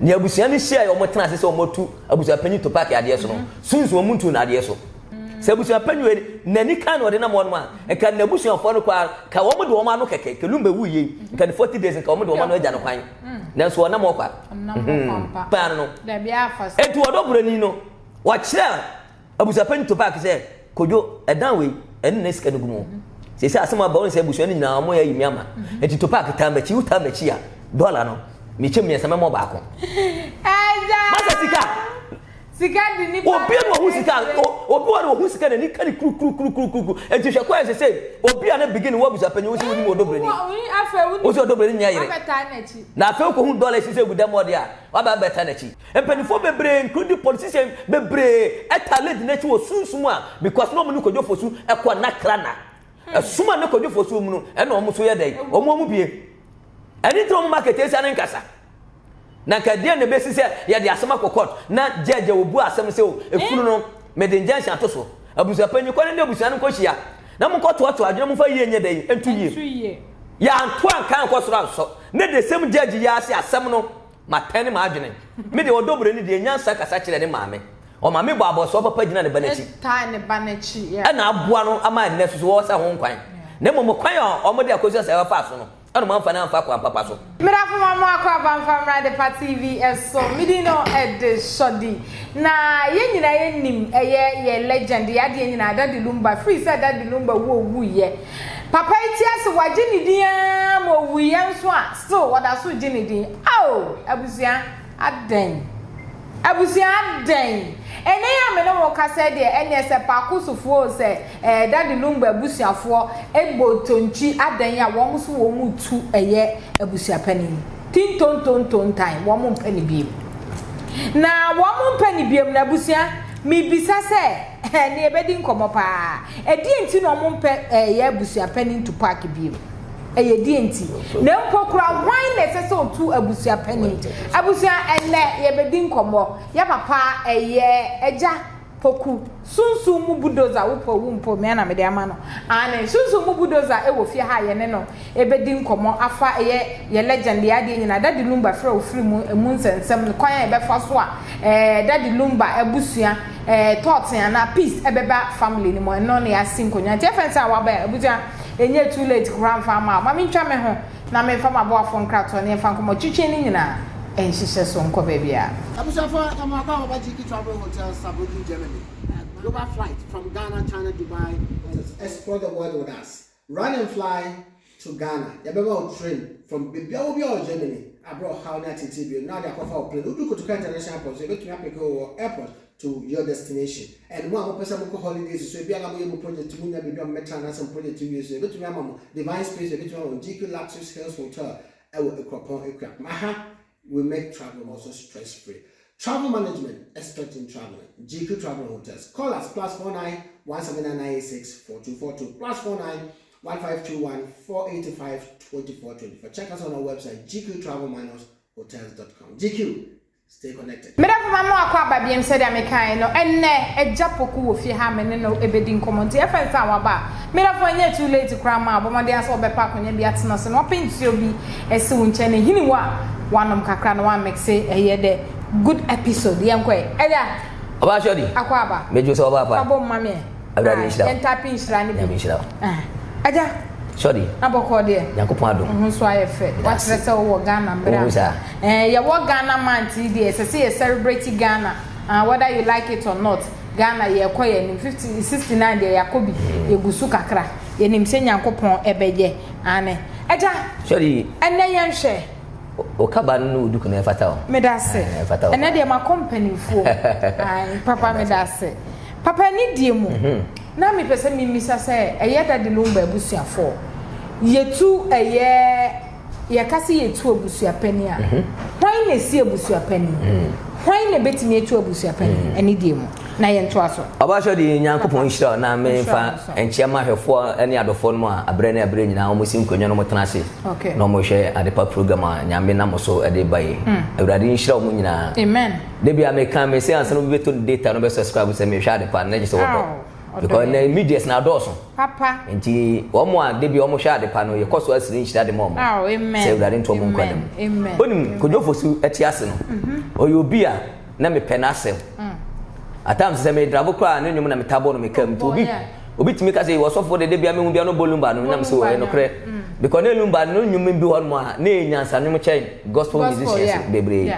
Nea abusua no hyiae a wɔtena ase sɛ wɔatu abusuapanyin Tupac adeɛ so no, sunsum wɔn ntuu no adeɛ so. Sɛ abusuapanyin wei n'ani kan na ɔde nam hɔnom a, nka n'abusuafoɔ no koraa, nka wɔn de wɔn ano kɛkɛ, nka Lumba wuiɛ yi, nka ne 40 days nka wɔn de wɔn ano agya no kwan. Nanso ɔnam hɔ kwa. Paa no. Enti ɔdɔ buroni no, wɔkyerɛ Abusuapanyin Tupac sɛ, Kojo, ɛdan wei, ɛne na sika no gu mu. Seesei asɛm aba, wohu sɛ abusua no nyinaa wɔn ayi me ama. Enti Tupac taa m'akyi, wotaa m'akyi a, dɔla no, mekyɛ mmiɛnsa mɛma ɔbaako. Masa sika! Sika di nipa. Obi na ohu sika, obi wɔ na ohu sika n'ani ka ne kuru kuru kuru kuru kuru. Enti hwɛ kwan sɛ sɛ obi a ne begin wɔ abusuapanyin wosi wonim ɔdɔbrɛni. Wosi ɔdɔbrɛni nyɛ yere. Na afei wokɔhu dɔla esi sɛ egu dɛm ɔde a, waba abɛta n'akyi. Mpaninfoɔ bebree including politician bebree ɛtaa lady no akyi wɔ sunsum a because na wɔn ne Kwadwo Fosu ɛkɔ nakra na ɛsum a ne Kwadwo Fosu mu no ɛna wɔn so yɛ dɛn wɔn wɔn bie ɛne nti wɔn ma ketesia ne nkasa na nka deɛ na ebesi sɛ yɛde asɛm akɔ court na judge a obu asɛm sɛ o efunu no mede injunction ato so abusuapanyin kɔ ne ne abusua no nkɔ hyia na mo nkɔ toatoa adwene mo fa yie nyɛ dɛn nto yie yɛanto anka ankɔ soro ansɔ ne the same judge yɛ ase asɛm no Matɛne m'adwene. Me deɛ ɔdɔ buroni deɛ nyansa kasa kyerɛ ne maame. Ɔma me bɔ abɔsoɔ papa gyina ne ba n'akyi. Taa ne ba n'akyi. Yeah. Ɛna aboa no ama ɛnnɛ soso wɔsa ho nkwan. Na mmom kwan a wɔde Akosua Sɛɛwa faa so no, ɛna wɔamfa no amfa kwan papa so. Medafo ma mo akɔ aba mfa mmra Adepa TV so. Me din no de Shordy. Na yɛn nyinaa yɛ nim ɛyɛ yɛ legend, yɛ adeɛ nyinaa Daddy Lumba. Firi sɛ Daddy Lumba wu owuiɛ. Papa yi te ase wagye ne din ara ma owuiɛ nso a still wɔda so gye ne din. Ao! Abusua adɛn? Abusua adɛn? Ɛnnɛ yi a me ne wo rekasa yi deɛ ɛnneɛ sɛ Pakosofoɔ o sɛ ɛɛ Daddy Lumba abusuafoɔ bɔ tontwi adɛn a wɔn nso wɔn retu ɛyɛ abusuapanin. Tintontontontan wɔn mpɛ no biom. Na wɔn mpɛ no biom no abusua mebisa sɛ Ɛnde yɛbɛdi nkɔmmɔ paa. Ɛdeɛn nti na wɔmpɛ yɛn abusua panin Tupac bio? Ɛyɛ deɛn nti? Na mpo koraa, hwan na ɛsɛ sɛ ɔtu abusua panin? Abusua, ɛnnɛ yɛbɛdi nkɔmmɔ. Yɛn papa ɛyɛ Agya Poku, Sunsum mu budoza, wopɛ o wompɛ o, me ara na mede ama no. Aane, Sunsum mu budoza wɔ fie ha a yɛne no Yɛbɛdi nkɔmmɔ afa ɛyɛ yɛ legend yɛ adeɛ nyinaa Daddy Lumba frɛ wo firi mu ɛmu nsɛnsɛm no kwan a yɛbɛfa so a ɛɛ Daddy Lumba abusua ɛɛ tɔɔten anaa peace ɛbɛba family no mu ɛno na yɛasi nkonnwa nti ɛfɛn sɛ a waba abusua ɛnyɛ too late koraa mfa ama wo ma mentwa me ho na memfa m'aboafoɔ nkratoɔ ne yɛmfa nkɔmmɔ twetwe no nyinaa nhyehyɛ so nkɔ baabiara. Abusuafoɔ yɛma wakɔ ababa GK Travel Hotel Saarbrücken Germany Global flight from Ghana China Dubai Explore the world with us Run and fly to Ghana, yɛbɛma wo train from baabi a wɔ biara wɔ Germany aberɛ ɔhaw ne ateetee bio no na wode akɔfa wo plane. Wodu Kotoka International Airport nso yɛbɛtumi apeke wo wɔ airport to your destination. And mo a mopɛ sɛ mokɔ holidays nso ebia na moyɛ mo project monnya baabi a mobɛtena anaasɛ mo project nwie nso yɛbɛtumi ama mo Divine Space, yɛbɛtumi ama mo GQ Luxus Hills Hotel ɛwɔ Akuropɔn Akuapem. Aha we make travel also stress free. Travel management expert in traveling. GQ Travel Hotels. Call us plus 49 17996 4242 plus 49 1521 485 2424. Check us on our website gqtravel-hotels.com. GQ, stay connected. Medafo ma mo akɔ aba biom sɛdeɛ mekaeɛ no ɛnnɛ Agya Poku wɔ fie ha a me ne no bɛdi nkɔmmɔ nti ɛfɛn sɛ a waba a medafo ɛnyɛ too late koraa ma bɔ mmɔden ara sɛ wobɛpɛ akonnwa bi atena so na wapɛ nsuo bi asi wo nkyɛn na ɛhini wo a wanom kakra na wamekse ɛyɛ dɛ good episode yɛnkɔ ɛ Agya Ɔbaa Shorty akɔ aba medwo sɛ ɔbaa pa fa bom ma me ɛ Awurade nhyira wo yɛn tape nhyira no bi Nyame nhyira wo ah Agya Shorty na bɔkɔɔ deɛ Nyankopɔn adom wo ho nso ayɛ fɛ wakyerɛ sɛ wowɔ Ghana mmerɛ Wohu saa Eh yɛwɔ Ghana month yi deɛ ɛsɛ sɛ yɛ celebrate Ghana ah whether you like it or not Ghana yɛkɔ yɛn anim 50 69 deɛ yɛakɔ bi yɛgu so kakra yɛnim sɛ Nyankopɔn ɛbɛyɛ aane Agya Sorry. Ɛnɛ yɛnhwɛ. Wo kaba no ne wo duku no ɛfata o. Meda ase. Ɛfata o. Ɛnɛ deɛ makɔ mpanimfoɔ. Ae papa meda ase. Papa ɛne deɛ mu na mepɛ sɛ memisa sɛ ɛyɛ Daddy Lumba abusuafoɔ yɛtu ɛyɛ yɛka sɛ yɛtu abusuapanin a, hwan na ɛsi abusuapanin? Hwan na ɛbɛtumi atu abusuapanin? Ɛne deɛ mu na yɛntoa so. Ɔbahyɛ de Nyankopɔn nhyira wo na memfa nkyia ma ahwɛfoɔ ne adɔfoɔ no mu a aberɛ ne aberɛ nyinaa wɔn si nkonnwa na wɔn tena ase na wɔn hwɛ adepa program a Nyame nam so de ba yi. Awurade nhyira wɔn nyinaa. Amen. Da bi a meka me sɛ ansa na obi bɛtɔ ne data no bɛ subscribe sɛ mehwɛ adepa no na gye sɛ wɔdɔ. Because na medias na adɔɔso. Papa. Nti wɔn a de bi wɔn hwɛ ade pa no yɛkɔ so asiri nhyira de ma wɔn. Oh, amen. Sɛ Awurade nto wɔn nkwa no mu. Onim Kojo Fosu ɛte ase no. Mhm. Ɔyɛ obi a na mepɛ n'asɛm. Mm. At times sɛ medrabo koraa ne nnwom na metaa bɔ no meka mu. Nti obi obi tumi ka sɛ wɔsɔfo de de bia mehu bia no bɔ lumba no nam sɛ ɔyɛ nokorɛ. Mm. Because ne lumba no nnwom bi hɔ nom a ne yɛ nyansa nnwom kyɛn gospel musicians bebree.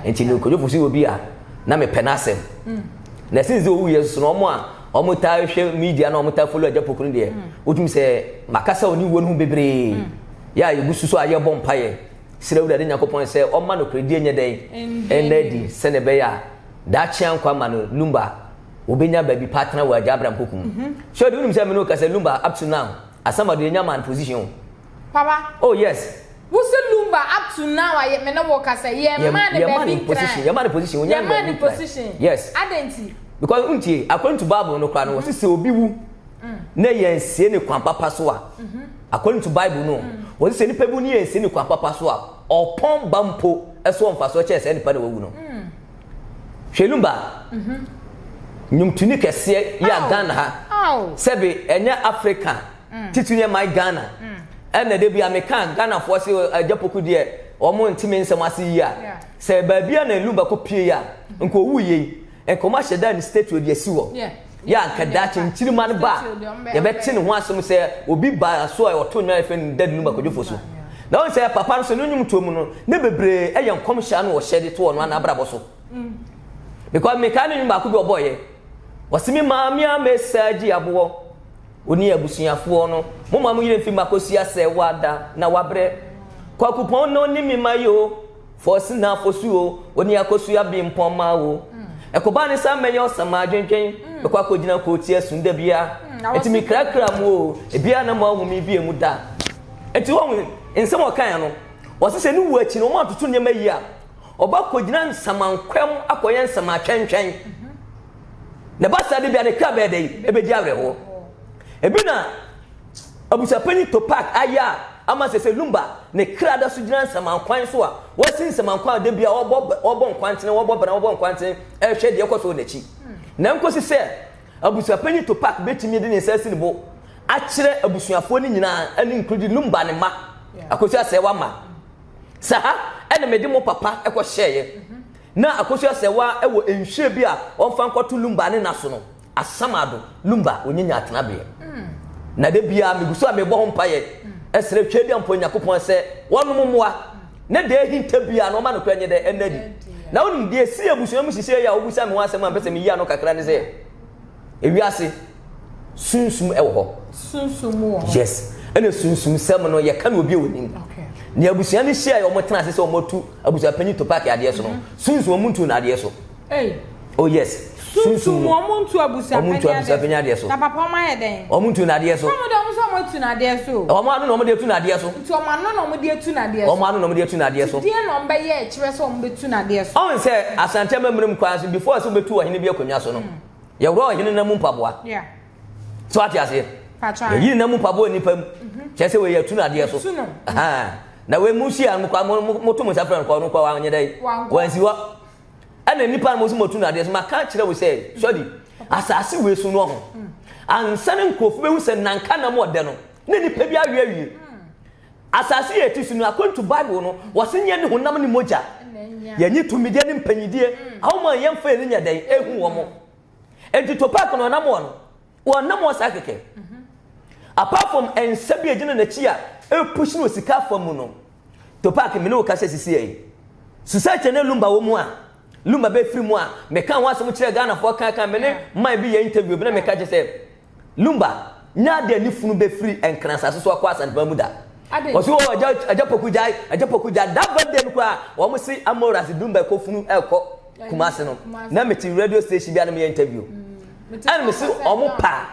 Nti no Kojo Fosu yɛ obi a na mepɛ n'asɛm. Mm. Na since sɛ owuiɛ nso no wɔn a wɔn taa hwɛ media na wɔn taa follow Agya Poku no deɛ mm. wotumi sɛ makasa ɔne wuo no ho bebree mm. yɛ a yɛgu so so a yɛbɔ mpaeɛ srɛ Awurade Nyankopɔn sɛ ɔma nokorɛdie nyɛ dɛn ɛnna adi sɛnea ɛbɛyɛ a daakye ankwa ma no Lumba wɔbɛnya baabi pa atena wɔ Agya Abraham Poku mu. Mm-hmm. So de wonim sɛ me ne wo kasa Lumba up to now Asamado yɛnya man position o. Papa. Oh yes. Wo se Lumba up to now a me ne wo kasa yi yɛ maa ne baabi ntra. Yɛ maa ne position. Yɛ maa ne position. Yes. Adɛn nti? Because ntie according to Bible no koraa no wɔsi sɛ obi wu mm. na yɛn sie ne kwan papa so a mm-hmm. according to Bible no mm. wɔsi sɛ nipa bi ne yɛn sie ne kwan papa so a ɔpɔn ba mpo ɛso ɔnfa so kyɛn sɛ nipa na wawu no. Mm. Hwɛ Lumba mm-hmm. nnwomtoni kɛseɛ yɛ a Ghana ha sɛbi ɛnyɛ Africa. Titiri ne my Ghana. Ɛna da bi a meka Ghanafoɔ se Agya Poku deɛ wɔn nte me nsɛm ase yie a, sɛ baabi a na Lumba kɔ pie yi a, nka ɔwu yie yi, nka wɔn ahyɛ da ne statue de asi hɔ. Yɛ a nka daakye nkyirima no ba a, yɛbɛte ne ho asɛm sɛ obi ba so a ɔto nnwom a yɛfrɛ no Daddy Lumba Kwadwo Fosu. Na wɔn sɛ papa no so ne nnwomtoɔ mu no, ne bebree yɛ nkɔmhyɛ ano ɔhyɛ de to ɔno ara n'abrabɔ so. Because mekae ne nnwom baako bi ɔbɔeɛ, ɔse me maame a mesa gye aboɔ. Wo ne abusuafoɔ no, momma mo yerɛ mfi m'akosua sɛ wada na wabrɛ. Kwaku pɔn no ne me ma yi o, fɔsi na fosu o, wo ne akosua bi mpɔn ma o. Ɛkɔba ne sa mɛyɛ ɔsama adwendwen, mɛkɔ akɔgyina kootia sun da bia. Enti mekrakra mu o, ebia na moahu me bie mu da. Enti wɔn nsɛm a ɔkaeɛ no, ɔse sɛ ne wuo akyi no wɔn antoto nneɛma yie a, ɔba kɔgyina nsamankwam akɔyɛ nsamatwɛntwɛn. Na ɛba saa de bi a ne kra bɛyɛ dɛ ebedi awerɛhoɔ. Ebi na abusuapanyin Topak ayɛ a ama sɛ sɛ Lumba ne kra da so gyina nsamankwan so a wɔasi nsamankwan a da bi a wɔbɔ wɔbɔ nkwantene wɔbɔ bena wɔbɔ nkwantene ɛrehwɛ deɛ ɛkɔ so wɔ n'akyi. Na nkosi sɛ abusuapanyin Topak betumi de ne nsa asi ne bo akyerɛ abusuafoɔ no nyinaa ɛne nkurudi Lumba ne mma Akosua Asɛewa mma. Sɛ ha ɛna mede mo papa ɛkɔ hyɛeɛ. Na Akosua Sɛwa wɔ nhwiren bi a ɔmfa nkɔto Lumba ne na so no, Asamado, Lumba, ɔnyanya atenabeɛ. Na da biara megu so a mebɔ ho mpaeɛ srɛ Tweaduampɔn Nyankopɔn sɛ wɔnom mmoa na deɛ ahinta biara no ɔma nokorɛ nyɛ dɛ ɛnna adi. Na wonim deɛ ɛsii abusua mu sisei a wobisa me ho asɛm a mpɛ sɛ meyi ano kakra ne sɛ, ewiase sunsum wɔ hɔ. Sunsum wɔ hɔ. Yes. Ɛna sunsum sɛm no yɛka no obi a onim. Okay. Nea abusua no hyia yɛ wɔn tena ase sɛ wɔn atu abusuapanyin to paaki adeɛ so no. Mhm. Sunsum wɔn ntu n'adeɛ so. Hey. Oh yes. Sunsum wɔn ntu abusuapanyin adeɛ adeɛ so. Na papa wɔn ayɛ dɛn? Wɔn ntu n'adeɛ so. Wɔn de wɔn sɛ wɔn atu n'adeɛ so. Wɔn ano na wɔn de atu n'adeɛ so. Nti wɔn ano na wɔn de atu n'adeɛ so. Wɔn ano na wɔn de atu n'adeɛ so. Nti deɛ na wɔn bɛyɛ kyerɛ sɛ wɔn bɛtu n'adeɛ so. Ɔn sɛ Asante amammerɛ mu kwan so before sɛ wɔbɛtu ɔhene bi akonnwa so no. Mm. Yɛworɔ ɔhene nan mu mpaboa. So ate aseɛ? Yɛyi ne nan mu mpaboa nipa mu. Mhm. Kyerɛ sɛ wei yɛtu no adeɛ so. Na wei mu hyia no kɔ moto mo nsa frɛ no kɔ no kɔ wanyɛ dɛ. Wansi hɔ. Ɛna nipa no mo nso motu no adeɛ so. Maka kyerɛ wo sɛ sɔdi asase wei so no ɔho. Mm. Ansa ne nkurɔfo bɛhu sɛ nanka nam ɔdɛ no na nipa bi awie awie. Mm. Asase yɛ ti so no, according to Bible no, wɔse nyɛ ne honam ne mogya. Yɛnye tumidie ne mpanyidie. Mm. Ahoma yɛmfa yɛn nyɛ dɛn ehu wɔn. Enti Topak no ɔnam wɔ no, wɔnam wɔ saa kɛkɛ. Mhm. Apart from nsa bi a egyina n'akyi a epush no wɔ sika afa mu no, Topak me ne wo kasa sisi yi. Society ne Lumba wɔ mu a, Lumba bɛfiri mu a, meka ho asɛm kyerɛ Ghanafoɔ kan kan, me ne man bi yɛ interview bi na meka kyerɛ sɛ Lumba, nyɛ ade a ne funu bɛfiri Nkran asase so akɔ Asanteman mu da. Wɔsi wɔ agya agya poku gyae, agya poku gyae. That very day no koraa, wɔn se Amoras Lumba ɛkɔ funu ɛkɔ Kumasi no. Na mete radio station bi a na meyɛ interview. Ɛna mesi wɔn paa.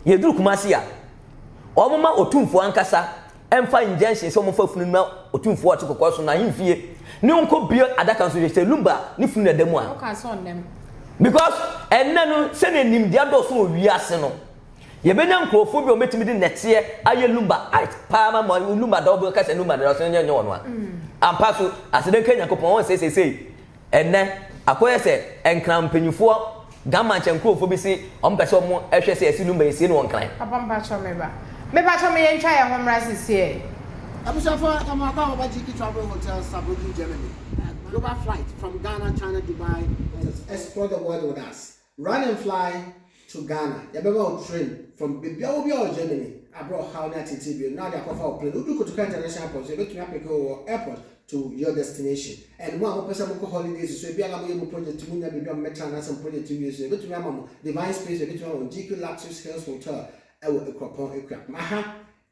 Yɛduru Kumasi a, wɔn ma otumfoɔ ankasa ɛmfa injunction sɛ wɔmfa funu no ma otumfoɔ ɔte kɔkɔɔ so no ahemfie ne ɔnkɔ bue adaka nso hwɛ sɛ Lumba ne funu na ɛda mu a. Because ɛnnɛ no sɛnea nimdeɛ adɔɔso wɔ wiase no, yɛbɛnya nkurɔfoɔ bi a wɔbɛtumi de nɛteɛ ayɛ Lumba art paa ma ma Lumba da wɔbɛka sɛ Lumba da ɔsɛ nyɛ nyɛ wɔn a. Mm. Ampa so aseda nka Nyankopɔn wɔn sɛ seesei ɛnnɛ akɔyɛ sɛ nkran mpanyinfoɔ. Ghana nkyɛn nkurɔfoɔ bi se wɔn pɛ sɛ wɔn hwɛ sɛ yɛsi Lumba yɛsie no wɔ Nkran. Papa mpakyɛw me ba. Mepakyɛw me yɛntwa yɛn ho mmra sisiɛ. Abusuafoɔ yɛma wakɔ ababa GQ Travel Hotel Saarbrücken Germany Global flight from Ghana China Dubai Explore the world with us Run and fly to Ghana Yɛbɛma wo train from baabi a wɔ biara wɔ Germany abrɛ ɔhaw ne ateetee bio no na wode akɔfa wo plane Wodu Kotoka International Airport nso yɛbɛtumi apeke wo wɔ airport to your destination And mo a mopɛ sɛ mokɔ holidays nso ebia na moyɛ mo project mu nya baabi a mobɛtena anaasɛ mo project wie nso yɛbɛtumi ama mo Divine Space yɛbɛtumi ama mo GQ Luxus Hills Hotel ɛwɔ Akuropɔn Akuapem Aha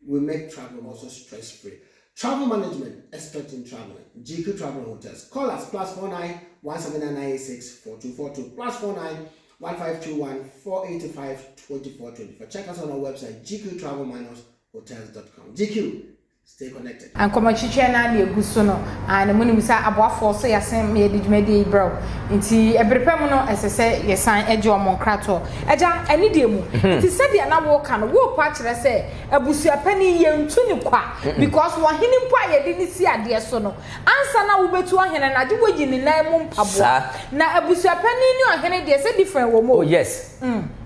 we make travel also stress free Travel management expert in traveling GQ Travel Hotels call us plus 49 17996 4242 plus 49 1521 485 2424 check us on our website gqtravel-hotels.com GQ Stay connected. Nkɔmmɔtwetwe no ara na ɛgu so no, aane, monim sɛ aboafoɔ so yɛasen ma yɛde dwumadie yi brɛ wo, nti ɛbere pa mu no ɛsɛ sɛ yɛsan gye wɔn nkratoɔ. Agya, ɛne deɛ mu, nti sɛdeɛ na woreka no, worepɔ akyerɛ sɛ abusua panin yɛntu no kwa, because ɔhene mpo a yɛde no si adeɛ so no, ansa na wobɛtu ɔhene no, agye woayi ne nan mu mpaboa. Na abusua panin ne ɔhene deɛ, sɛ different wɔ mu o. Oh yes,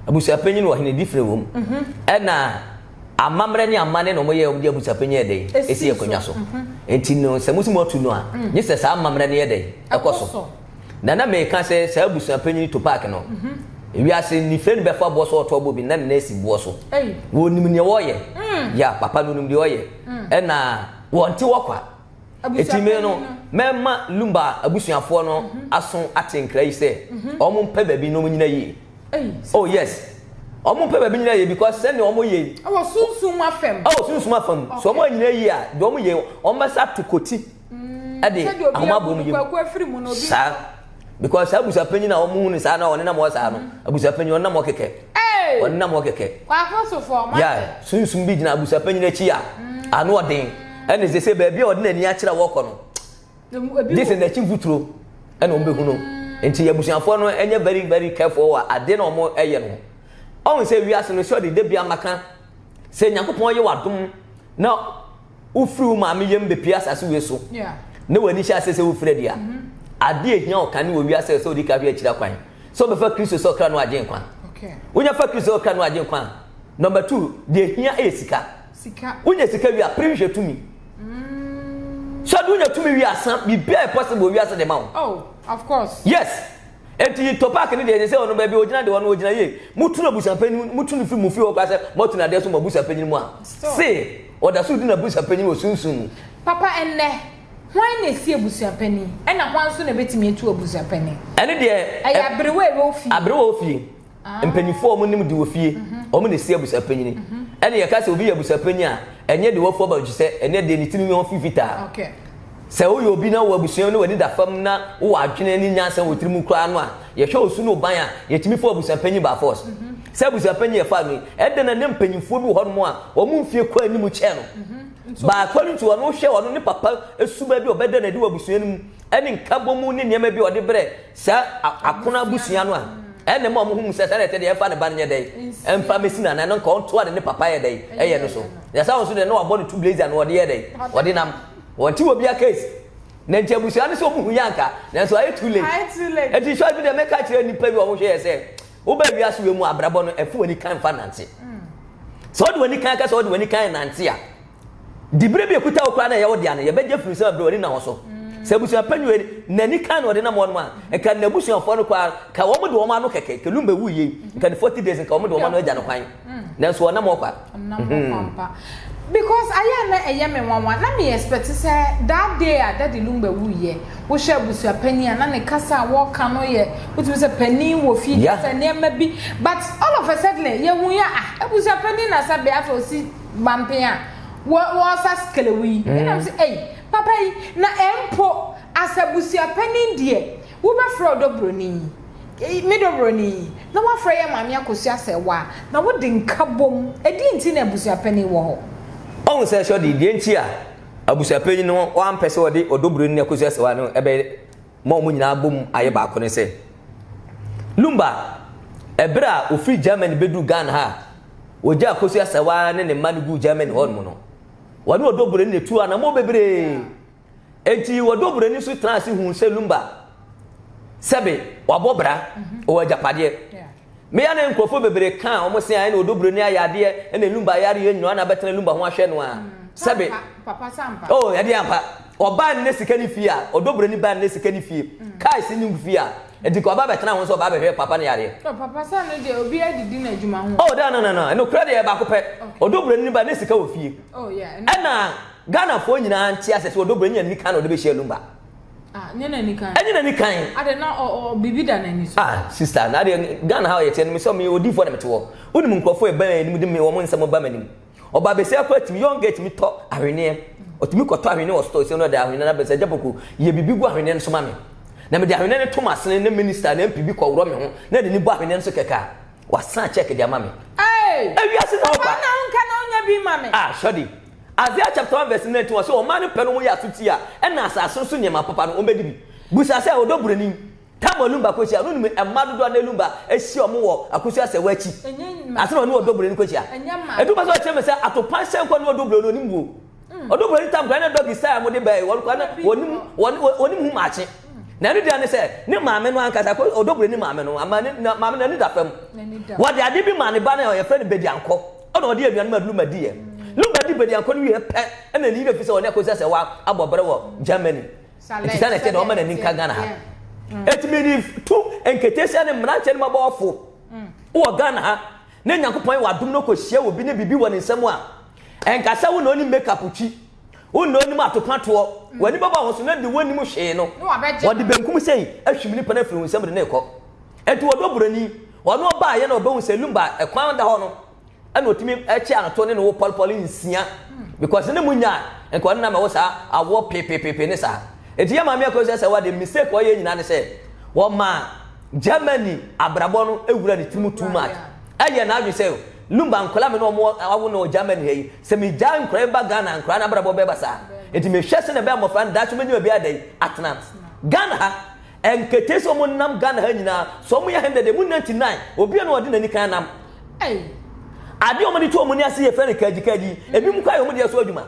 abusua panin ne ɔhene different wɔ mu, ɛna Amammerɛ ne amanne na wɔyɛ wɔn de abusuapanyin yɛ dɛn? Esi akonnwa so. Enti no, sɛ mo se moatu no a, gye sɛ saa amammerɛ no yɛ dɛn? Ɛkɔ so. Na na meka sɛ saa abusuapanyin to park no, wiase nifire no bɛfa boɔ so ɔtɔ boɔ bi na ne nan asi boɔ so. Wɔnim nea wɔyɛ. Ya, papa no nim deɛ ɔyɛ. Ɛna wɔnte hɔ kwa. Eti me no, mɛma Lumba abusuafoɔ no aso ate nkra yi sɛ wɔn mpɛ baabi na wɔn nyina yie. Oh yes. Wɔn mpɛ baabi nyina yie because sɛnea wɔn yɛ yi. Ɛwɔ sunsum afam. Ɛwɔ sunsum afam. So wɔn anyina yie a, deɛ wɔn yɛ wɔn bɛsa ato koti. Ɛde ahoma abɔ wɔn yam. Saa. Because saa abusuapanyin a wɔn hu no saa na ɔnenam hɔ saa no, abusuapanyin ɔnenam hɔ kɛkɛ. Ɔnenam hɔ kɛkɛ. Yeah, sunsum bi gyina abusuapanyin akyi a, ano ɔden. Ɛna sɛ sɛ baabi a ɔde n'ani akyerɛ a wɔkɔ no, gye sɛ n'akyi mfuturo ɛna wɔn bɛhu no. Nti abusuafoɔ no ɛnyɛ very very careful wɔ adeɛ na wɔn ɛyɛ no. Ɔhu sɛ wiase no sɛ ɔde da bi amaka sɛ Nyankopɔn yɛ w'adom na wofiri wo maame yam bepue asase wei so na w'ani hyɛ ase sɛ wofiri adi a, adeɛ ehia wo kane wɔ wiase sɛ wodi ka hwɛ akyiri akwan sɛ wobɛfa Kristo sɛ ɔkra no agye nkwa. Wonya fa Kristo sɛ ɔkra no agye nkwa a, number two, deɛ ehia yɛ sika. Wonya sika wie a, pere hwehwɛ tumi. Mm. So ade wonya tumi wie asa, biribiara yɛ possible wɔ wiase de ma wo. Oh, of course. Yes. Enti Topak no deɛ ɛsɛ sɛ ɔno baabi a ɔgyina deɛ ɔno ɔgyina yie. Motu no abusuapanyin, motu no firi mo fie hɔ koraa sɛ moatu no adeɛ so mo abusuapanyin mu a, se ɔda so di n'abusuapanyin wɔ sunsum mu. Papa, ɛnnɛ, hwan na ɛsi abusuapanin, ɛna hwan nso na ɛbɛtumi atu abusuapanin? Ɛno deɛ, Ɛyɛ aberewa a ɛwɔ fie. Aberewa a ɛwɔ fie. Mpanyinfoɔ a wɔnim de wɔ fie, wɔn na ɛsi abusuapanyin. Ɛna yɛka sɛ obi yɛ abusuapanyin a, ɛnyɛ deɛ wafu aba sɛ ɛnɛ deɛ ne tirinwi ho fi fitaa. Sɛ woyɛ obi na wɔ abusua mu na w'ani da fam na wowɔ adwene ne nyansa wɔ tiri mu koraa no a, yɛhwɛ wo su ne wo ban a, yɛtumi fa abusuapanyin by force. Sɛ abusuapanyin yɛfaa no yi, ɛdɛn na na mpanyinfoɔ bi wɔ hɔnom a wɔn mfie kɔ anim kyɛn no. Baako no nti ɔno hwɛ ɔno ne papa suban bi a ɔbɛda no adi wɔ abusua no mu ɛne nkabɔmu ne nneɛma bi a ɔde brɛ saa akono abusua no a, ɛna ɛma wɔn hu sɛ saa na ɛte deɛ ɛmfa ne ba no nyɛ dɛn, ɛmfa mɛsi no anan no nka ɔntoa ne ne papa yɛ dɛn ɛyɛ no so. Na saa nso deɛ na wabɔ ne two blazer no ɔde yɛ dɛn, ɔde nam. Wɔnte wɔ bia case. Na nti abusua no sɛ wɔn hu yɛ anka, nanso ayɛ too late. Eti sɔre bi deɛ mɛka kyerɛ nipa bi a wɔn hwɛ yɛ sɛ, woba wiase wei mu abrabɔ no ɛfo w'ani kan fa nante. Sɛ ɔde w'ani kan ka sɛ ɔde w'ani kan nante a, Diberɛ bi a ɛkuta wo koraa na ɛyɛ wo dea no, yɛbɛgye afiri nsam berɛ w'ani nna hɔ so. Sɛ abusua panyin wei n'ani kan na ɔde nam hɔnom a, nka n'abusuafoɔ no koraa, nka wɔn de wɔn ano kɛkɛ, nka Lumba wuiɛ yi, nka ne 40 days nka wɔn de wɔn ano agya no kwan. Nanso ɔnam hɔ kwa. Ɔnam hɔ kwa mpa. Because ayɛ a na ɛyɛ me nwanwa, na me expect sɛ that day a Daddy Lumba wuiɛ, wohwɛ abusua panyin a na ne kasa a wɔka no yɛ, wotumi sɛ panin wɔ fie, kyerɛ sɛ nneɛma bi, but all of a suddenly yɛhu yɛ ah, abusua panyin na sɛ bea afei ɔsi Mampen a wɔ wɔsa skelewu yi ɛna mm. sɛ ei papa yi na ɛmpo as abusuapanin deɛ wobɛfrɛ ɔdɔ buroni me dɔ buroni na woafrɛ yɛ maame akosua sɛ wa na wode nka bom ɛdeɛ nti na abusuapanin wɔ hɔ. Ɔhu sɛ sɔde deɛ nti a abusuapanin no wampɛ sɛ ɔde ɔdɔ buroni ne akosua sɛ wa no ɛbɛ ma wɔn nyinaa bom ayɛ baako ne sɛ Lumba ɛberɛ a ofiri Germany bɛduru Ghana ha Wɔgyaa Akosua Sewaa ne ne mma no guu Germany hɔnom no, wɔne Ɔdɔ Buroni na etuu anammɔn bebree. Enti Ɔdɔ Buroni nso tenaa ase huu sɛ Lumba. Sɛbe wabɔ bra, ɔwɔ agyapadeɛ. Me ya ne nkurɔfoɔ bebree ka a wɔn se a ɛna odobroni ayɛ adeɛ ɛna Lumba yare yɛ nyinaa na abɛtena Lumba ho ahwɛ no a. Sɛbe. Oh, ɛdeɛ ampa. Ɔbaa ne sika ne fie a, odobroni baa ne sika ne fie. Kaa si ne fie a, ɛdi ka ɔba bɛtena ho sɛ ɔba bɛhwɛ papa ne yareɛ. Oh, papa sɛ no deɛ obi adidi n'adwuma ho. Oh, da no no no, nokorɛ deɛ baako pɛ. Odobroni ba ne sika wɔ fie. Oh, yeah. Ɛna Ghanafoɔ nyinaa nte asɛ sɛ odobroni yɛ nika na ɔde bɛhyia Lumba. Ah, nyɛ n'ani kan. Ɛnyɛ n'ani kan. Ade na ɔ ɔ biribi da n'ani so. Ah, sister, na adeɛ Ghana ha yɛteɛ no mesɛ meyɛ odiifoɔ na mete hɔ. Wonim nkurɔfoɔ ɛba anim de me wɔn nsɛm ba m'anim. Ɔbaa besia koraa tumi young girl tumi tɔ ahweneɛ. Ɔtumi kɔtɔ ahweneɛ wɔ store sɛ no ɔde ahweneɛ no abɛsɛ agya poko yɛ biribi gu ahweneɛ no so ma me. Na mede ahweneɛ no to m'asene ne minister na MP bi kɔworɔ me ho na de ne bu ahweneɛ no so kɛkɛ a wasan check de ama me. Hey! Ewiase na ɔba. Papa na wonka na wonya bi ma me. Ah, sɔdi. Isaiah chapter 1 verse 19 ɔsɛ ɔman no pɛ no wɔyɛ asotie a ɛna asase so nneɛma papa no wɔbɛdi bi. Busa sɛ ɔdɔ buroni Tamar Lumba kɔhyia no nim mma dodoɔ a na Lumba ahyia wɔn wɔ Akosua Asɛwo akyi ansa na ɔne ɔdɔ buroni kɔhyia. Ɛdu pɛ sɛ ɔkyerɛ me sɛ atopan hyɛn kɔ ne ɔdɔ buroni onim wuo. Ɔdɔ buroni tam koraa na dɔgi style a wɔde bɛɛ wɔn koraa na wɔnim wɔnim hu maakye. Na ɛno deɛ ne sɛ ne maame no ankasa ɔdɔ buroni maame no ama ne maame no ani da fam. Wɔde ade bi maa ne ba no a yɛfrɛ no Bediankɔ. Ɛna ɔde aduane ma Luma diiɛ. Luma di bediankɔ no wieɛ pɛ, ɛna ne werɛ fi sɛ ɔne Akosua Serwaa abɔ brɛ wɔ Germany. Nti saa na ɛteɛ na ɔma n'ani nka Ghana ha. Eti mede tu nketesia ne mmeranteɛ ne mmabɔɔfo wɔ Ghana ha na Nyankopɔn yɛ w'adom na ɔkɔhyia obi ne biribi wɔ ne nsam a, ɛnka sɛ wo na ɔnim makeup twi, wo na ɔnim atopa toɔ, w'ani bɛba ho so na de w'anim hwee no, wɔde benkum sei ahwim nipa no afiri wo nsam de ne rekɔ. Enti wɔdɔ buroni, ɔno ɔbaeɛ na ɔbɛhu sɛ Lumba ɛkwan da hɔ no, ɛna ɔtumi ɛkyɛ anoto ne ne wo pɔlepɔle nsia because ne mu nya nka ɔne na mɛwo saa awoɔ pepepepe ne saa. Enti yɛ maame akɔsi sɛ wɔde mistake ɔyɛ nyinaa ne sɛ wɔma Germany abrabɔ no ewura ne tirim too much. Ɛyɛ n'adwene sɛ Lumba nkwadaa me ne wɔn awo no wɔ Germany ha yi, sɛ megyae nkwadaa yi ba Ghana nkwadaa no abrabɔ bɛba saa. Enti mehwɛ sɛ na ɛbɛyɛ mmɔfra no daakye wɔbɛnya baabi ada yi atena. Ghana ha Nketee sɛ ɔmo nam Ghana ha nyinaa, sɛ ɔmo yɛ hundred emu 99 obia na ɔde n'ani kan nam. Adeɛ ɔmo de to ɔmo ani ase yɛ fɛ no kaagyi kaagyi, ebi mu koraa yɛ ɔmo deɛ so adwuma.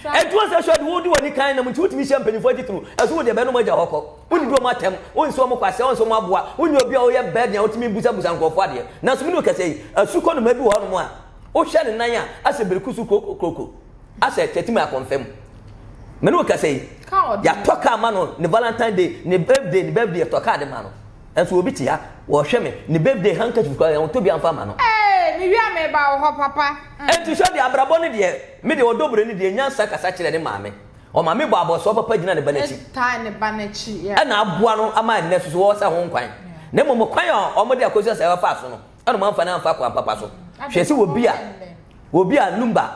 Ɛnti wɔn sɛ hwɛ de wodi w'ani kan nam nti wotumi hyia mpanyinfoɔ atitiriw, ɛso wo deɛ bɛnom agya hɔ kɔ. Wonnidi ɔmo atɛm, wonsi ɔmo kwasea, wonsi ɔmo aboa, wonyɛ obi a woyɛ burden a wotumi busabusa nkorɔfoɔ adeɛ. Nanso me ne wo kasa yi, asukɔ nnomaa bi wɔ hɔnom a, wohwɛ ne nan a, asɛ berekusu kroko. Asɛ tɛtimi akɔnfɛm. Me ne wo kasa yi, yɛatɔ kaa ma no ne valentine day, ne birthday, ne birthday yɛtɔ kaa de ma no. Nso obi te ha, wɔhwɛ me, ne birthday handkerchief koraa yɛntɔ bi amfa ma no. Ee, me wie a meba wo hɔ papa. Enti hwɛ deɛ abrabɔ no deɛ, me deɛ ɔdɔ buroni deɛ nyansa kasa kyerɛ ne maame. Ɔmaame bɔ abɔsoɔ papa gyina ne ba n'akyi. Taa ne ba n'akyi, yeah. Ɛna aboa no ama ɛnnɛ soso wɔsa ho nkwan. Na mmom kwan a wɔde akɔsi sɛ wɔfaa so no, ɛna wɔamfa no amfa kwan papa so. Hwɛ sɛ obi a obi a Lumba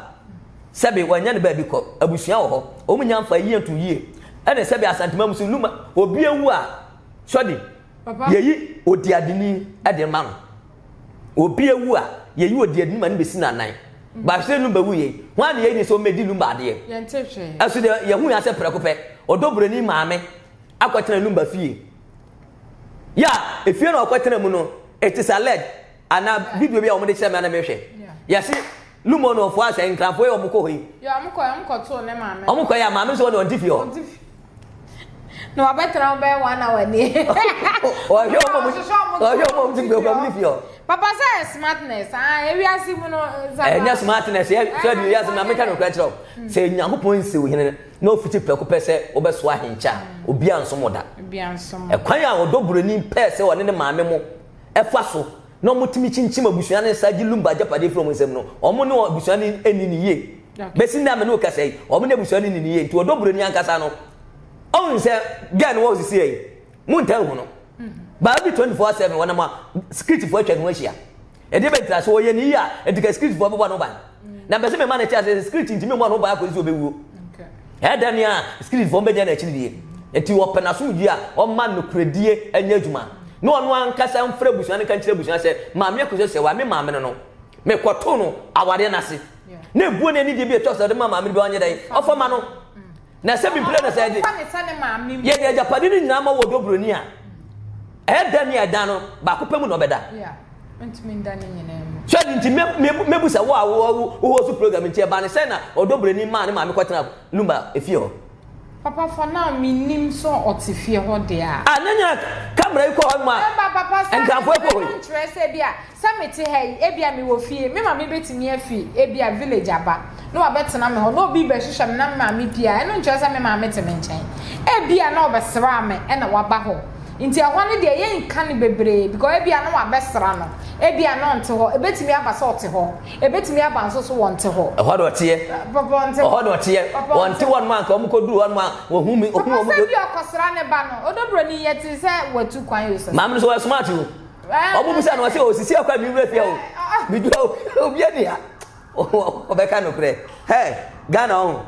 sɛbe wanya ne baabi kɔ, abusua wɔ hɔ, wɔn nya mfa yie nto yie. Ɛna sɛbe Asantema mu so Lumba obi awu a sɔde yɛyi odiadeni ɛde ma no. Obi awu a yɛyi odiadeni ma no bɛsi n'anan. Bahwɛ Lumba wu yei, hwan na yɛyi ne sɛ ɔmmɛdi Lumba adeɛ? Ɛso deɛ yɛhu yɛn asɛ prɛko pɛ, ɔdɔ buroni maame akɔtena Lumba fie. Yɛ a efie na ɔkɔtena mu no, it is alleged ana video bi a wɔde kyerɛ me ana mehwɛ. Yɛse Lumonofo asɛ Nkranfoɔ yi wɔn kɔ hɔ yi. Yɛ wɔn kɔ wɔn kɔ too ne maame. Wɔn kɔ yɛ maame nso wɔn de wɔn ti fie hɔ. Na wabɛtena hɔ bɛyɛ one hour nie. Ɔhwɛ wɔn a ɔhwɛ wɔn a wɔn ti fie hɔ wɔn ti fie hɔ. Papa sɛ yɛ smartness ah ewiase mu no. Ɛnyɛ smartness yɛ sɛ de wiase maame ka no kura kyerɛ o. Sɛ Nyankopɔn nsi wo hene na ofiti prɛko pɛ sɛ wobɛsoa ahenkyɛ a obiara nsom wo da. Ɛkwan a ɔdɔ buroni pɛɛ sɛ ɔne ne maame mo ɛfa so na wɔtumi kyinkyim abusua no nsa gye Lumba agyapadeɛ firi wɔn nsam no, wɔn ne abusua no nni no yie. Bɛsi nnɛ a me ne wo kasa yi, wɔn ne abusua no nni no yie. Nti ɔdɔ buroni ankasa no, ɔhu sɛ girl no wɔ sisi yi, mo ntaa nhu no. Baabi 24/7 wɔnam a sikiritifoɔ atwa ne ho ahyia. Ɛdeɛ bɛ ntira sɛ ɔyɛ ne yie a, ɛnti ka sikiritifoɔ bɛbɔ ne ho ban. Na mpɛ sɛ mema no te ase sɛ sikiriti ntumi mmɔ ne ho ban akɔsi sɛ ɔbɛwuo. Ɛyɛ dɛn a sikiritifoɔ bɛgyina n'akyiri die. Nti ɔpɛ n'asomdwie a, ɔmma nokorɛdie nyɛ adwuma. Na ɔno ankasa mfrɛ abusua no nka nkyerɛ abusua sɛ, Maame Akosua sɛ wa me maame no no, mekɔtoo no awareɛ no ase. Na ebuo ne anidie bi a ɛtwa sɛ ɔde ma maame no bi ɔnyɛ dɛn, ɔfa ma no. Na sɛ mempire no sɛ yɛde yɛde agyapade no nyinaa ma wɔ dɔbroni a, ɛyɛ dɛn ne ɛdan no baako pɛ mu na ɔbɛda. So ɛde nti mɛbu sɛ wo a wo host program nti ɛbaa ne sɛn na ɔdɔbroni maa ne maame kɔtena Lumba efie hɔ. Papa for now me nim sɛ ɔte fie hɔ deɛ a. Ah na nya camera yi kɔ hɔ nom a. Ɛba papa saa Nkranfoɔ kɔ hɔ yi. Ɛno nkyerɛ sɛ ebia sɛ me te ha yi ebia me wɔ fie me maame bɛtumi afi ebia village aba na wabɛtena me hɔ na obi rebɛhwehwɛ me na me maame pie a ɛno nkyerɛ sɛ me maame te me nkyɛn ebia na ɔbɛsraa me ɛna waba hɔ nti ɛhɔ no deɛ yɛnka no bebree because ebia na wabɛsra no ebia na ɔnte hɔ ebɛtumi aba sɛ ɔte hɔ Ebetumi aba nso so wɔnte hɔ. Ɛhɔ na ɔteɛ. Papa ɔnte hɔ. Ɛhɔ na ɔteɛ. Papa Wɔnte hɔ nom anka wɔn kɔduru hɔ nom a wɔhu mi. Papa sɛ bi ɔkɔsra ne ba no odobroni yɛ te sɛ watu kwan o sɛ. Maame no so ɔyɛ smart o. Ɔmo bisa no ɔsɛ osisi akɔ mi wura fie o. Mi du obi ani ha. Ɔbɛka nokorɛ. Hɛ Ghana ɔho.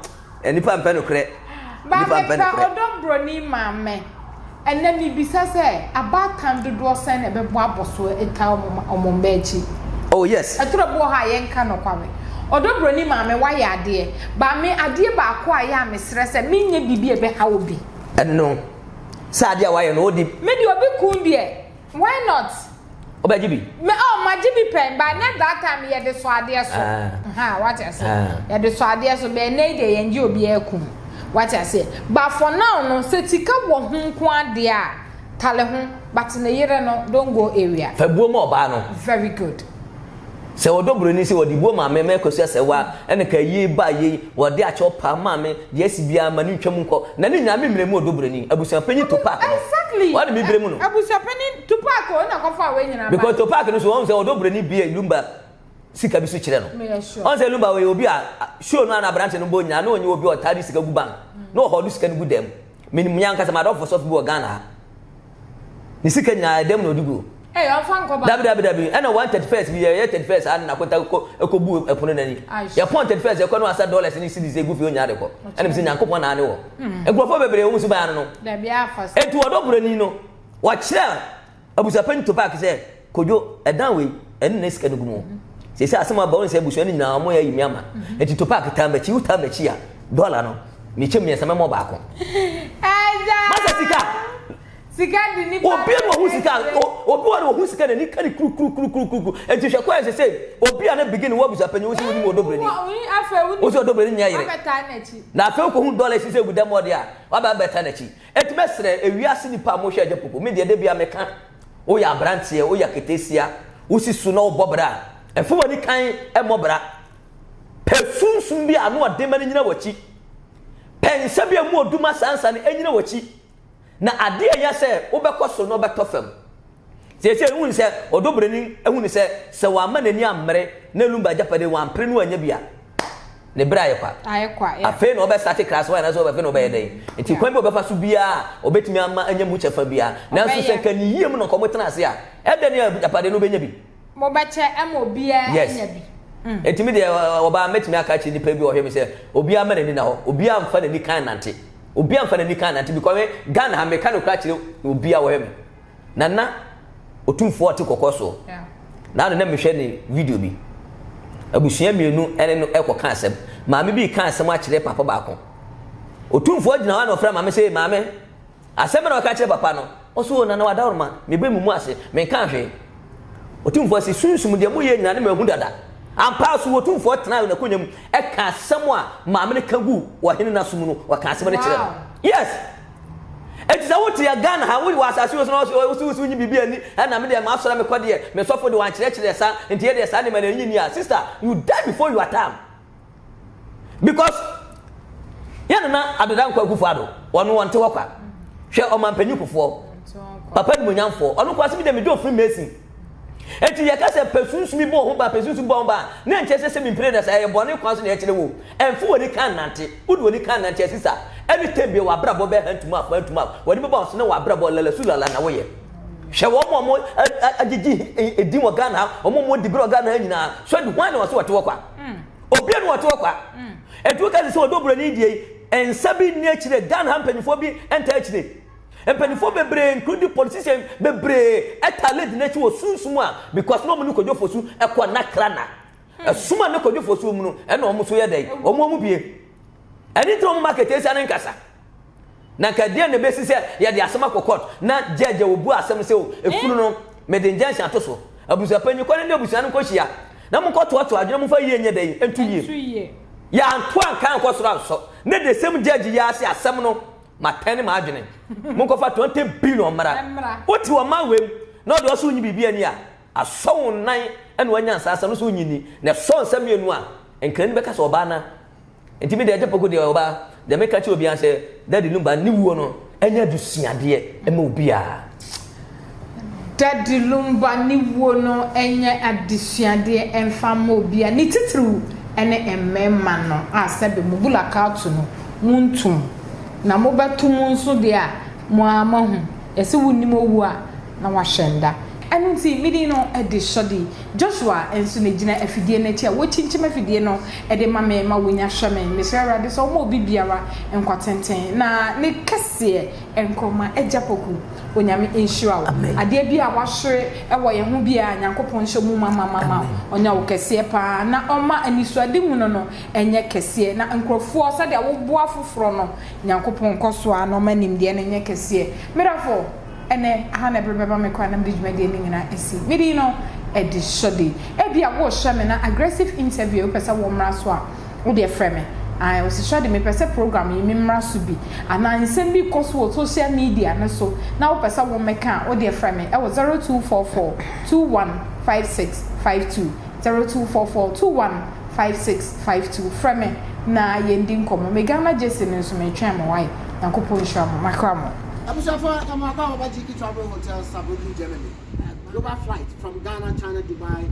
Nipa mpɛ nokorɛ. Maame pɛ ɔdɔ broni maame. Ɛnɛ mebisa sɛ abaatan dodoɔ sɛn na ɛbɛbɔ abɔsoɔ ataa wɔn mma akyi? Oh yes. Ɛtoro bi wɔ hɔ a yɛnka nokware. Ɔdɔ broni maame wayɛ adeɛ. But me adeɛ baako a ɛyɛ a mesrɛ sɛ menyɛ biribi a ɛbɛha obi. Ɛno no. Sɛ adeɛ a wayɛ no wode. Me deɛ obi kun deɛ Why not? Wobɛgye bi? Me oh magye bi pɛn but ne that time yɛde sɔ adeɛ so. Ha wate ase. Yɛde sɔ adeɛ so but ɛnɛ yi deɛ yɛn gye obiara kum. Wate aseɛ. But for now no sɛ sika wɔ ho nko adeɛ a tale ho but ne yere no don't go area. Fa buo ma ɔbaa no. Very good. Sɛ ɔdɔ buroni sɛ wɔde buo maame mɛ kɔsi asɛwa ɛna ka yie ba yei wɔde akyɛw paa maame deɛ asi biara ma ne ntwam nkɔ na ne nyinaa me mmerɛ mu ɔdɔ buroni abusua panyin Tupac no Exactly. wɔn na me brɛ mu no Abusua panyin Tupac o na kɔfa wei nyinaa ba. Because Tupac no so wɔn sɛ ɔdɔ buroni bie Lumba sika bi so kyerɛ no Meyɛ sure. wɔn sɛ Lumba wɔyɛ obi a show no a na aberante no bɔ nyinaa na ɔnyɛ obi a ɔtaa de sika gu bank na ɔhɔ de sika no gu dɛm menim me ankasa m'adɔfo sɔfo bi wɔ Ghana ha Ne sika nyinaa ɛdɛm na ɔde guo. Ee ɔnfa nkɔ ba. Dabi dabi dabi ɛna one 31st bi yɛyɛ 31st a na akonta kɔ ɛkɔ bu ɛpono n'ani. Yɛpɔn 31st ɛkɔ no asa dollars ne cedis egu fie onyaa de kɔ. Ɛna mi sɛ Nyankopɔn na ane wɔ. Nkurɔfoɔ bebree wɔn suban ano no. Dabi afa sɛ. Eti ɔdɔ buroni no wɔkyerɛ abusuapanyin Tupac sɛ Kojo ɛdan wei ɛne ne sika no gu mu. Sese asɛm aba wɔn sɛ abusua no nyinaa wɔn yɛ ayi mi ama. Eti Tupac taa m'akyi wo taa m'akyi a dɔla no mekyɛ mmiɛnsa mɛmɔ baako. Ɛgya. Masa sika. Sika di nipa. Obi na ohu sika obi wa na ohu sika n'ani ka ne kuru kuru kuru kuru kuru eti hwɛ kwan sɛ sɛ obi a ne begin wɔ abusuapanyin wosi wonim odobroni wosi odobroni nyɛ yere na afei wokɔhu dɔla esi sɛ egu dɛm ɔde a waba abɛta n'akyi eti mɛsrɛ ewiase nipa a mohwɛ agya popo me deɛ de bia meka woyɛ aberanteɛ woyɛ aketesia wosi so na wobɔ bra ɛfo w'ani kan ɛmmɔ bra pɛ sunsum bi a ano ɔden ma no nyina w'akyi pɛ nsa bi a mu oduma saa nsa no ɛnyina w'akyi Na ade a ɛyɛ sɛ wobɛkɔ soro na wobɛtɔ fam. Seesei wohu sɛ ɔdɔbroni ahu no sɛ sɛ wamma n'ani ammere na Lumba agyapade wampere no annya bi a, ne bere ayɛ kwa. Ayɛ kwa, yeah. Afei na ɔbɛsate class one anaasɛ ɔbɛfɛ na ɔbɛyɛ dɛn. Nti kwan bi a ɔbɛfa so biara a ɔbɛtumi ama anya mu kyɛfa biara. Nanso sɛ Ɔbɛyɛ. nka ne yie mu na nka wɔtena ase a, ɛdɛn ne agyapade no wobɛnya bi? Mobɛkyɛ ma obiara Yes. anya bi. Enti me deɛ ɔbaa mɛtumi aka akyerɛ nipa bi a ɔhwɛ me sɛ obiara mma n'ani na hɔ, obiara mfa n'ani kan nante. Obiara mfa n'ani kan nante because me Ghana ha meka no kora kyerɛ obiara wɔhwɛ me. Nana Otumfoɔ ɔte kɔkɔɔ soɔ. Na ano na mehwɛ ne video bi. Abusua mmienu ɛne no ɛkɔ ka asɛm. Maame bi ka asɛm akyerɛ papa baako. Otumfoɔ gyina hɔ na ɔfrɛ maame sɛ maame Asɛm bɛn na ɔka kyerɛ papa no? Ɔse, O Nana w'adaworoma, mebɛ mu mu ase, menkaa hwee. Otumfoɔ se, Sunsum deɛ moyɛ nyinaa ne mahu dada. Ampa ara so Otumfoɔ tenaa n'akonwa mu ɛkaa asɛm a maame no ka guu ɔhene no aso mu no, ɔkaa asɛm no kyerɛɛ no. Yes! Enti sɛ wote yɛ Ghana ha, wowɔ asase wei so na wose wose wonyi biribi ani, ɛna me deɛ m'asɔre a mekɔ deɛ, me sɔfo deɛ wankyerɛkyerɛ saa, nti yɛ deɛ saa nneɛma no ɛnyi nni a, sister, you die before your time. Because yɛn nana Addo Dankwa Akufo Addo ɔno ɔnte hɔ kwa. Hwɛ ɔmanpanyin Kufuor, papa nimonyamfoɔ, ɔno kwa sɛ mi deɛ mi dɔ Freemason. Eti yɛka sɛ pɛ sunsum bɔ ho ba, pɛ sunsum bɔ ho ba, na nkyɛ sɛ sɛ mi mpire na sɛ ɛyɛ bɔne kwan so na ɛkyerɛ wo. Ɛnfo w'ani kan nante, wode w'ani kan nante asisa. Ɛne tɛm bia w'abrabɔ bɛ hantum af hantum af, w'ani bɛba wo so na w'abrabɔ lalasu lala na woyɛ. Hwɛ wɔn a wɔn agyegye edin wɔ Ghana ha, wɔn a wɔn di bere wɔ Ghana ha nyinaa. So adi hwan na wɔsɛ wɔte hɔ kwa? Obi na wɔte hɔ kwa. Etu ka sɛ ɔdɔ buroni die yi, nsa bi nni akyire. Ghana ha mpanyinfoɔ bi nta akyire. Mpanyinfoɔ bebree including politicians bebree ɛta lady n'akyi wɔ sunsum a because na wɔn ne Kwadwo Fosu ɛkɔ nakra na. Ɛsum a ne Kwadwo Fosu mu no ɛna wɔn so yɛ dɛ wɔn wɔn bie. Ɛne nti na wɔn market esi ne nkasa. Na nka ɛdeɛn na ɛbɛsi sɛ yɛde asɛm akɔ court na judge a ɔbu asɛm sɛ o efunu no mede injunction ato so. Abusuapanyin kɔ ne ne abusua no nkɔhyia na monkɔtoatoa adwene momfa yie nyɛ dɛn nto yie. Yɛanto anka ankɔ soro ansɔ ne the same judge yi ara se asɛm no. Matɛn ne m'adwene. Monkɔfa 20 billion mmra. Wote ɔman wei mu na ɔde ɔso nyi biribi ani a, asɔ wo nan na wanya nsaasa no so wonyi ni. Na ɛsɔ nsa mmienu a, nkrani bɛka sɛ ɔbaa na. Nti me deɛ Agya Poku deɛ ɔbaa, deɛ meka kyerɛ obiara sɛ Daddy Lumba ne wuo no ɛnyɛ adesuadeɛ ma obiara. Daddy Lumba ne wuo no nyɛ adesuadeɛ mfa mma obiara, ne titiriw ne mmarima no a sɛbe mo bulakatu no montom na mobɛto mu nso deɛ a mo ara moahu. Yɛse wonnim owu a na wahyɛ nda. Ɛno nti me din no de Shordy Joshua nso na ɛgyina afidie no akyi a wɔkyinkyim afidie no de ma me ma wɔnya hwɛ me. Mesrɛ Awurade sɛ ɔmma obi biara nkwa tenten na ne kɛseɛ nkɔ ma Agya Poku. Onyame nhyira wo. Adeɛ biara a wahwere wɔ yɛn ho biara Nyankopɔn nhyɛ mu ma ma ma ma ɔnya wo kɛseɛ paa na ɔma anisoadehunu no nyɛ kɛseɛ na nkurɔfoɔ sɛdeɛ woboa foforɔ no Nyankopɔn nkɔ so ara na ɔma nimdeɛ no nyɛ kɛseɛ. Me dɔfo, ɛnɛ aha na ɛbere bɛba me kwan na mede dwumadie no nyinaa asi. Me din no ɛde Shordy. Ebia worehyɛ me na aggressive interview wopɛ sɛ wommra so a, wo deɛ frɛ me. Ae, wo se Shordy mepɛ sɛ program yi memmra so bi. Anaa nsɛm bi rekɔ so wɔ social media no so na wopɛ sɛ wommɛka a, wo deɛ frɛ me ɛwɔ 0244 21 5652, 0244 21 5652 frɛ me na yɛndi nkɔmmɔ. Me Ghana Gyesi no nso metwɛn mo wai. Nyankopɔn nhyira mo. Makra mo. Abusuafo yɛ mo akɔ aba GQ Travel Hotel Saarbrücken Germany Global flight from Ghana China Dubai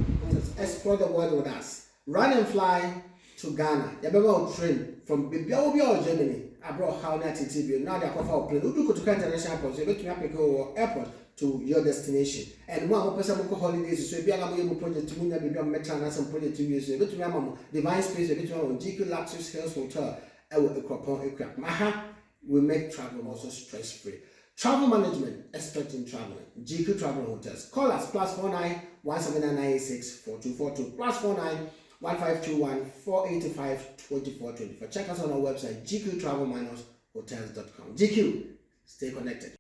Explore the world with us Run and fly to Ghana Yɛbɛma wo train from baabi a wɔ biara wɔ Germany abrɛ ɔhaw ne ateetee bio na wode akɔfa wo plane Wodu Kotoka International Airport nso yɛbɛtumi apeke wo wɔ airport to your destination And mo a mopɛ sɛ mokɔ holidays nso ebia na moyɛ mo project mu nya baabi a mobɛtena anaasɛ mo project wie nso yɛbɛtumi ama mo Divine Space yɛbɛtumi ama mo GQ Luxus Hills Hotel ɛwɔ Akuropɔn Akuapem Aha we make travel also stress free Travel management expert in traveling GQ Travel Hotels Call us plus 49 17996 4242 plus 49 1521 485 2424 Check us on our website gqtravel-hotels.com GQ, stay connected.